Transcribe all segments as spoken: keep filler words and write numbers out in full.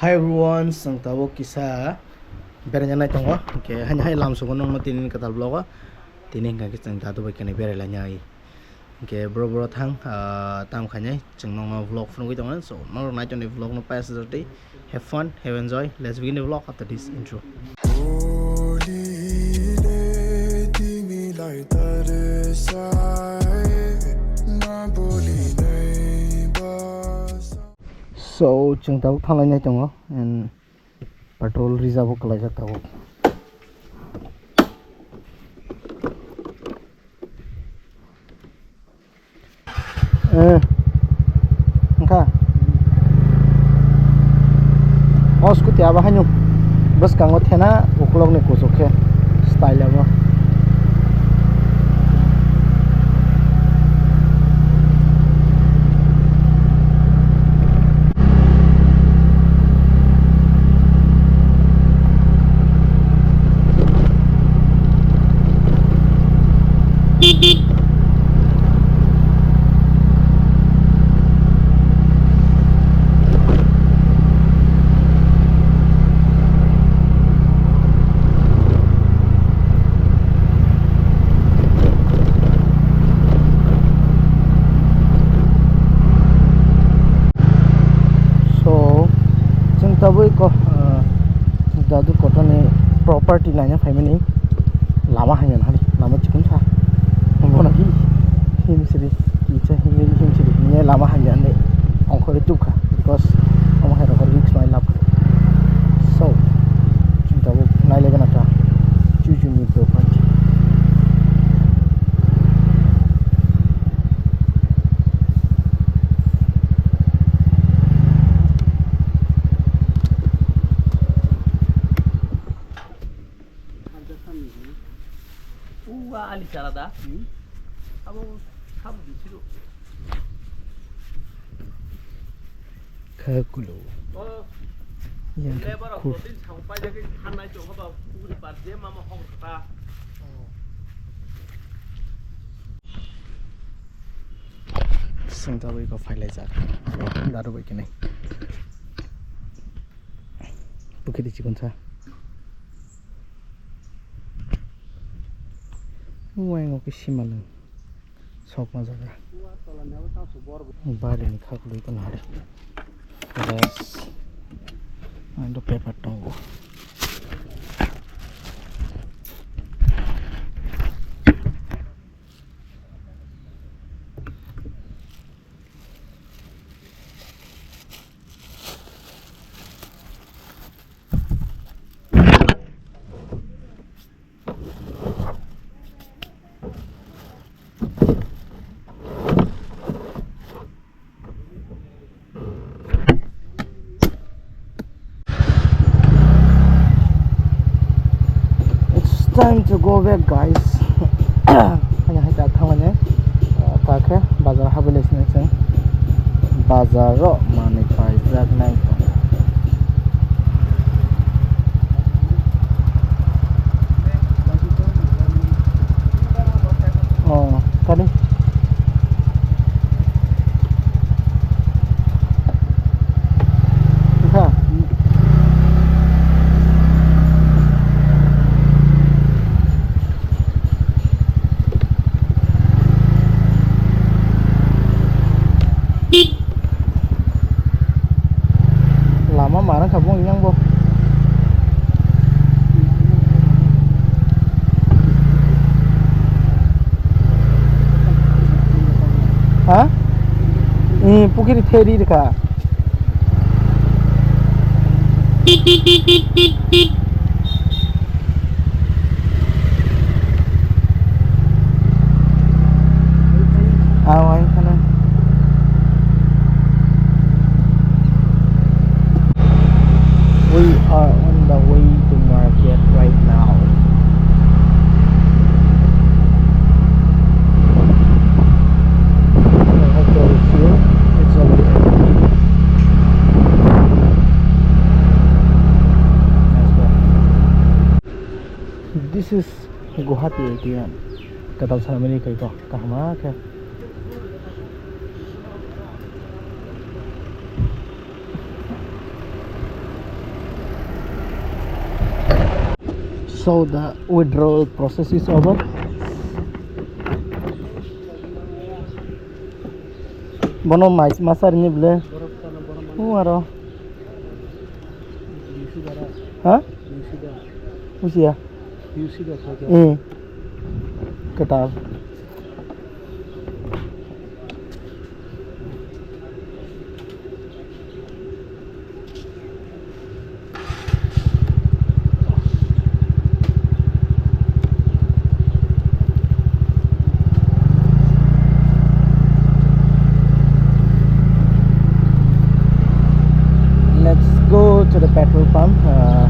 Hi everyone, chwng tabuk kisa beraina nai tongo. Hwnkhe haini hai lamsogo nongno tini kwtal vlog o. Tini hwnkhe chwng dadu bai kwnwi berai lainai. Hwnkhe bro bro thang, ah, tam khainai chwng nongno vlog phunugwi tongo. So, norok nai tongni vlog no paisa jotwi. Have fun, have enjoy. Let's begin the vlog after this intro. So, chwng tabuk thanglainai tongo, and petrol rijabo kwlaijak tabuk. Eh, wngkha. O scooty abo haino bwskango thena, ukulokni kuchuk khe style abo. So, chwng tabuk ko, ah, dadu kotorni property naina phaimani lama hamya nani, lama chikon sa. Bono hi, himsiri, kisa himri himsiri, himya lama hamya ni ongkhorwi tubkha, because omo hai rokho risk mai lab. So, chwng tabuk nailaigana ta, chuchuni property. Uwa ali chala da. Hmm? Abo, abo bisi do. Khakulo. Oh. Yang lebar khur. Protein sang pai jagi khanai chong ba puri par je mama hong kata. Oh. Sengta bai ko phailai jak. Daru bai kene. Pukiri chikon sa. Uwa yang oke simalang. Sok ma jaga. Bari ni khak lui kono hari. Yes. Ando paper tongo. It's time to go back, guys. Hanya hai tak thangmani, ah, ta khe bazar habwi lai sini chwng. Bazar ro manwi paijak nai tongo. Oh, kani? Wngkha? Lama ma rwngkha bo yang bo. Ha? Ee, pukiri theri rwkha. Aw, ang khana. We are on the way to market right now. I hope that is you. It's already empty. Let's go. This is Guwahati A T M. Kwtal sanmani khaiko kaham khe. So the withdrawal process is over. Bono mais masar ni ble. Aro. Ha? Usia. Hmm. Ketal. Let's go to the petrol pump. Uh,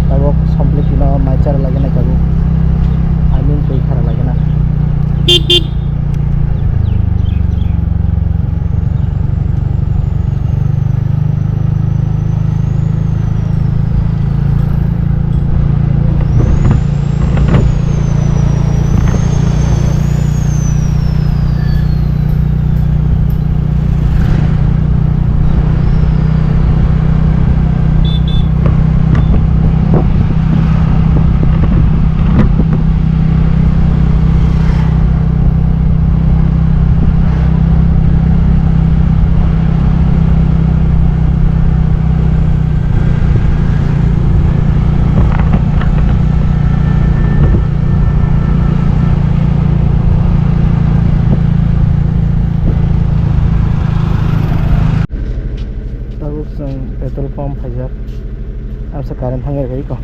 tabuk sompliki no mai chara lagi na tabuk. I mean, twi khara lagi na. Tabuk chwng petrol pump phaijak. Absa current thangwi rwkha eko.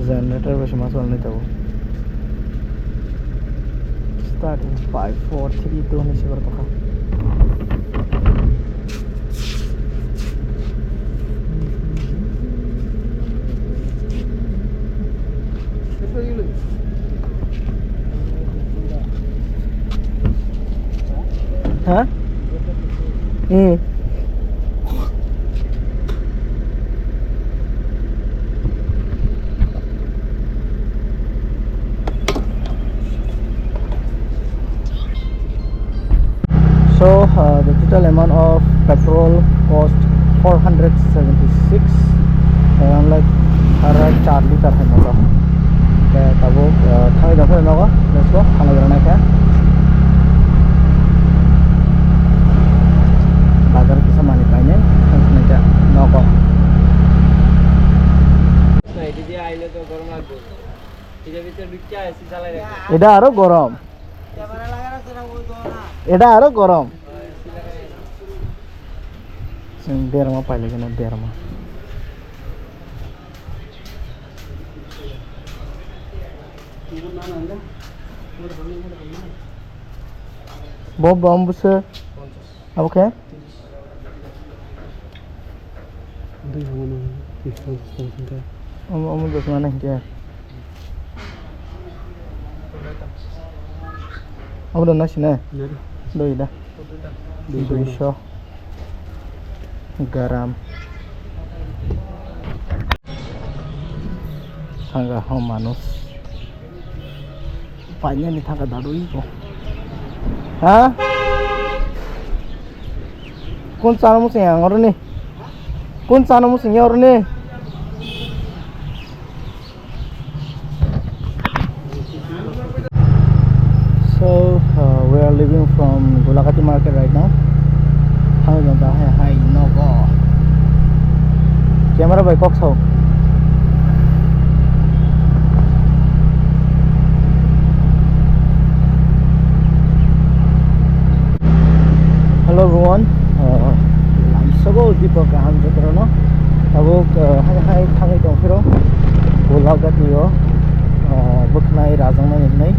Generator bai se ma chalnwi tabuk. Starting five four three two hinwi se borok tongkha. Ha? Hmm. So, uh, the total amount of petrol cost four hundred seventy-six, uh, unlike, uh, char liter hai moto. Khe tabuk, uh, thangwi tongkha nogo, let's go, thangwi rwnai khe. Bazar kisa manwi painai, thangwi khe nogo. Eda aro gorom. Eda aro gorom. Chwng derma pailai gana derma. Bo bom bwswk. Abo khe? Omo, omo dos mana hinkhe? Omo dos na sina? Doi da. Duiso. Duiso gram. Sanga ho manus. Painani thangkha dadui bo. Ha? Kun chana muchung yang oroni? Kun chana muchung yang oroni? So, uh, we are leaving from Golagati market right now. Thangwi jong da hai hai nogo. Camera bai kok sao. Hello everyone, uh, lamsogo Dipak kaham jotono. Tabuk, uh, hai hai thangwi tongphiro Golagati o, uh, bwkhnai rajaknai hinwi.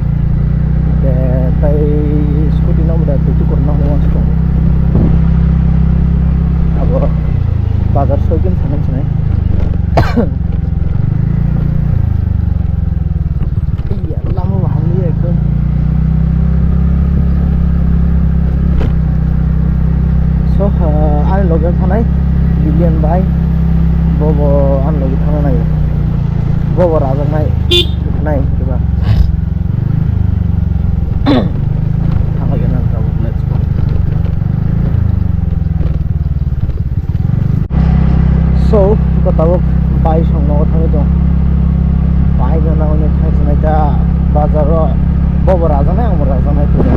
Tei scooty no bwda twi tukur no hwnwi uansukha tongo. Abo bazar soikin sanai sinai. Iya, lama bo hamliya ekdom. So, uh, ani loge thanai Billion bai, bo bo ani loge thangna nai, bo bo rajaknai nai kiba. Thangna gana tabuk, let's go. Tabuk bai song nogo thangwi tong. Bai no nangwi thang sinai ta bazar o. Bobo rajaknai, angbo rajaknai tong.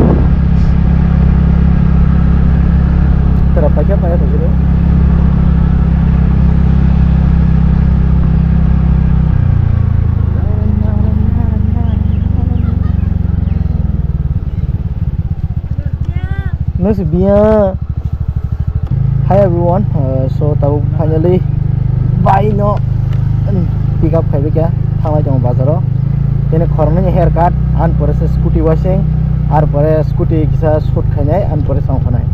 Tara paikha paikha tong sini. No si biya. Hi everyone, uh, so tabuk finally bai no, um, pick up khai bikha thanglai tongo bazar o. Tini khoroknwi hair cut, an pore se scooty washing, ar pore scooty kisa shoot khainai, an pore song khanai.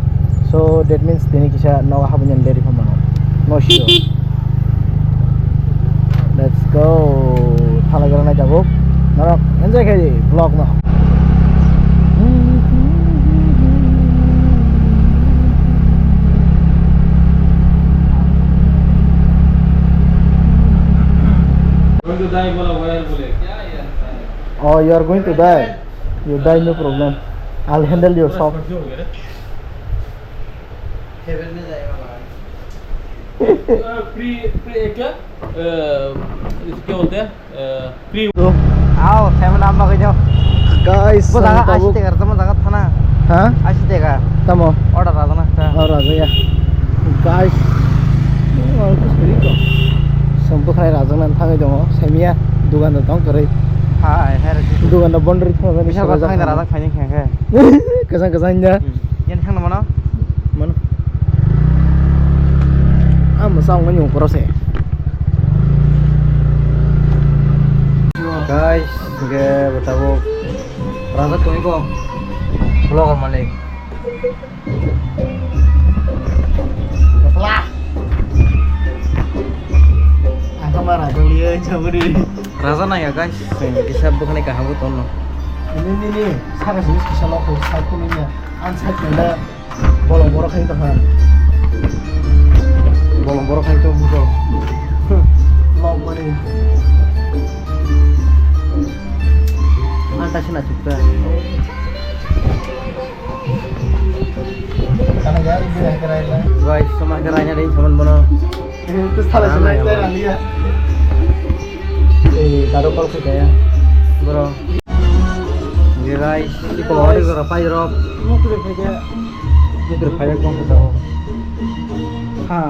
So that means tini kisa nogo habani ready khamano. No sure. Let's go. Thala gana nai tabuk. Norok enjoy khai di vlog no. Going to die बोला, why बोले? क्या यार? Oh, you are going to die. You die, no problem. I'll handle your shop. Heaven में जाएगा भाई। अ, pre, pre, क्या? अ, इसके बोलते हैं, अ, प्री। आओ, seven up बगे जाओ। Guys, bo jaga song tabuk. Ashi tega, tamo jaga thana. Ha? Ashi tega. Tamo? Order rajakna, ha. Order rajakya. Guys. Song bwkhwnai rajakna thangwi tongo. Saimia, dugan da tong kwrwi. Hai, hai, rajak. Dugan da boundary thangwi. Bisa ba thangwi rajak phaini khe khe. Kwchang kwchang ya. Hmm. Yen thangna mano? Mano. Ah, mwsa wngnai ni ukoro se. Guys, hingke bo tabuk rajak tongwi bo vlogger malik. Kapla. Ang kama rajak liya chaburi. Raja nang ya guys, kisa bwkhani kaham bo tonno. Ini, ini, ini, saka sini kisa loko, side ko niya, an side ko na. Bolong borok hai tongkha. Bolong borok hai tong bujo. Lok mani. Ang ta sina chukta. Kana gari bina karaila. Guys, sama karaina ding saman bono. Itu salah sini saya lihat. Eh, taruh kol sih ya. Bro. Guys, iko hari gora pai rok. Mukri phaikhe. Mukri phaikhe kong khe tao. Ha.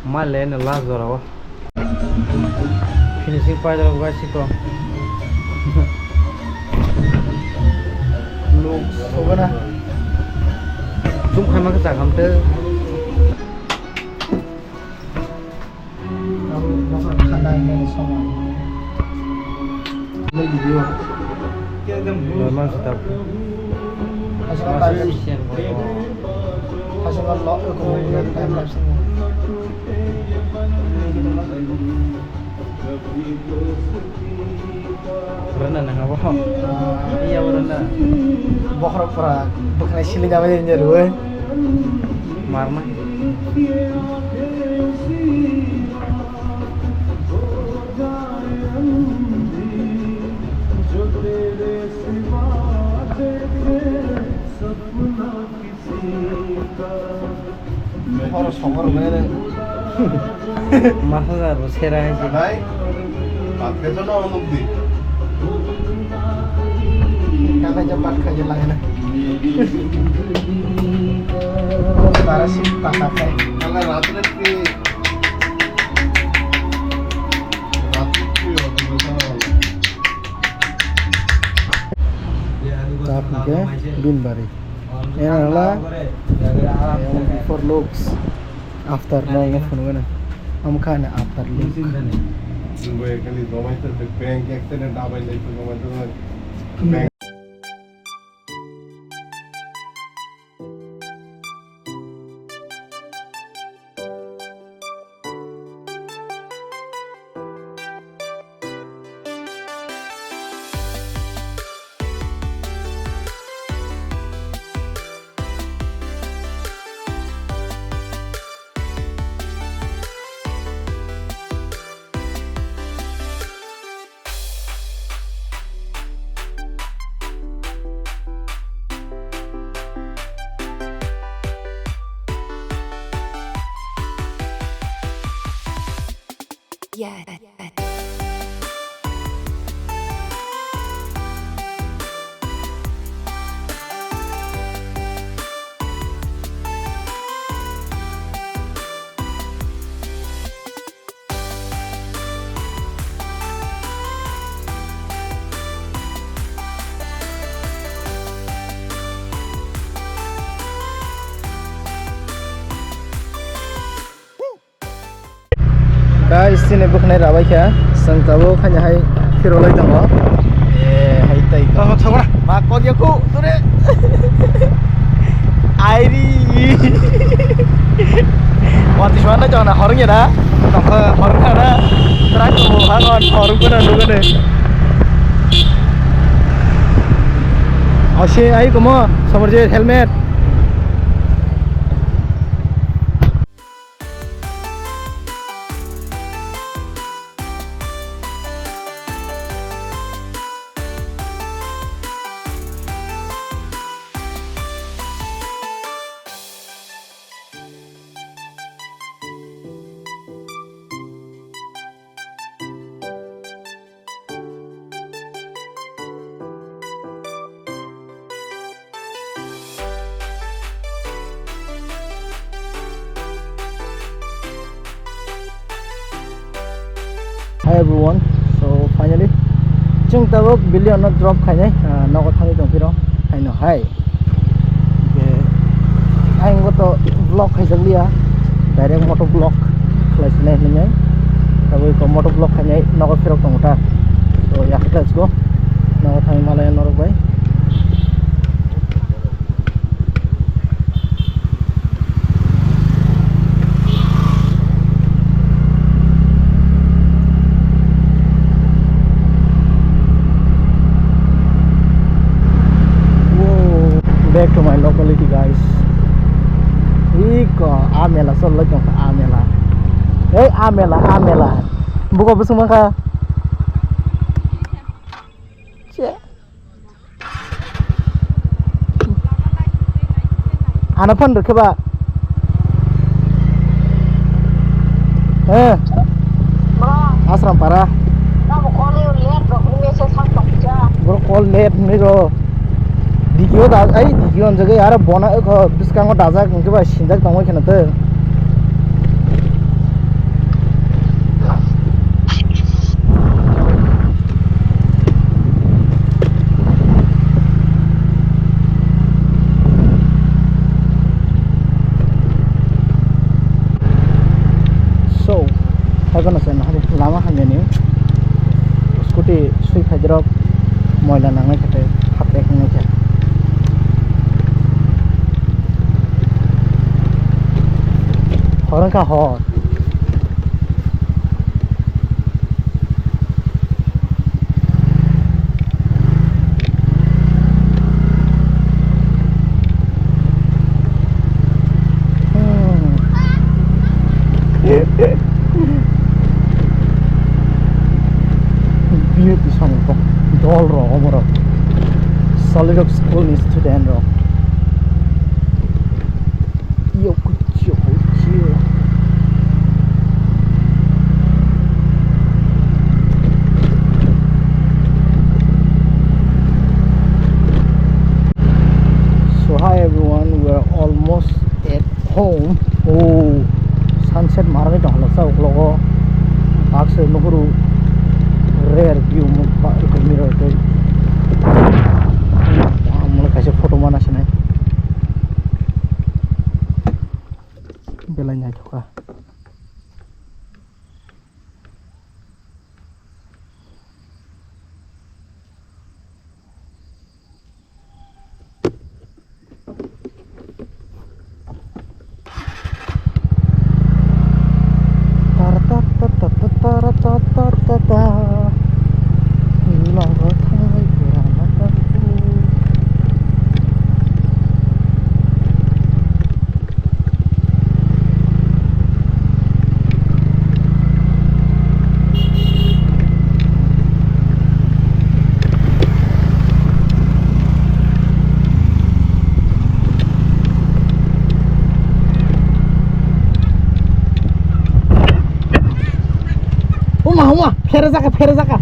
Male na last jora o. Finishing pai rok guys iko. Look sobana. Tum khaima khe chakam te. Rwna nang abo. Iya, bo rwna. Bokhorok pura bwkhanai siling ama ni rwui. Marma. Horo songor mene. Masa jaro sera hai se. Nai. Pat khe jono onuk di. Kana je pat khaje lagena. Tara sim taka khai. Kana rat rat ke. Rat ke. Tap ke bin bari. Ena la, before looks, after no, no phone gana. Am khana after look. Yeah. Guys, chini bwkhnai rabai kha, chwng tabuk haino hai phirolai tongo. Eh, hai tai. Tamo chobra. Ma kok yaku, dure. Airi. Wati suana jona horong ya da. Tongkha horong kana. Trak ko hagon horong kana nugane. Ase ai komo, somor je helmet. Hi everyone, so finally chwng tabuk Billion no drop khainai, ah, nogo thangwi tongphiro, haino hai. Hwnkhe ayang bo to vlog khaijak liya, direct moto vlog khlai sinai hinwi. Tabuk iko moto vlog khainai nogo phirok tongo ta. So, ya, let's go. Nogo thangwi malaya norok bai. Whoa. Back to my locality, guys. Iko, a mela, sol lai tongkha, a mela. Ei, a mela, a mela. Buko busung mangkha. Che. Ano phone rwkhe ba? Eh. Asram para. Bro call net ni ro. Video da, ai video on jagai aro bona ko bwskango dajak hwnkhe ba sinjak tongwi kheno tei. So, hai bono se nahari lama hamyani scooty swi phaijrok moila nangnai khe tei hapjak wngnai khe. Hor wngkha hor. Hmm. Beauty samung kok dol rok omo rok. Solirok school ni student rok. Yo, kuchio, kuchio. So hi everyone, we are almost at home. Oh, sunset marani tong hala sa uklogo. Baksa nuhuru rare view muk ba mirror tei. Amul kaisa photo mana sinai. Belai naithok kha. Huma, huma, phere jaka, phere jaka.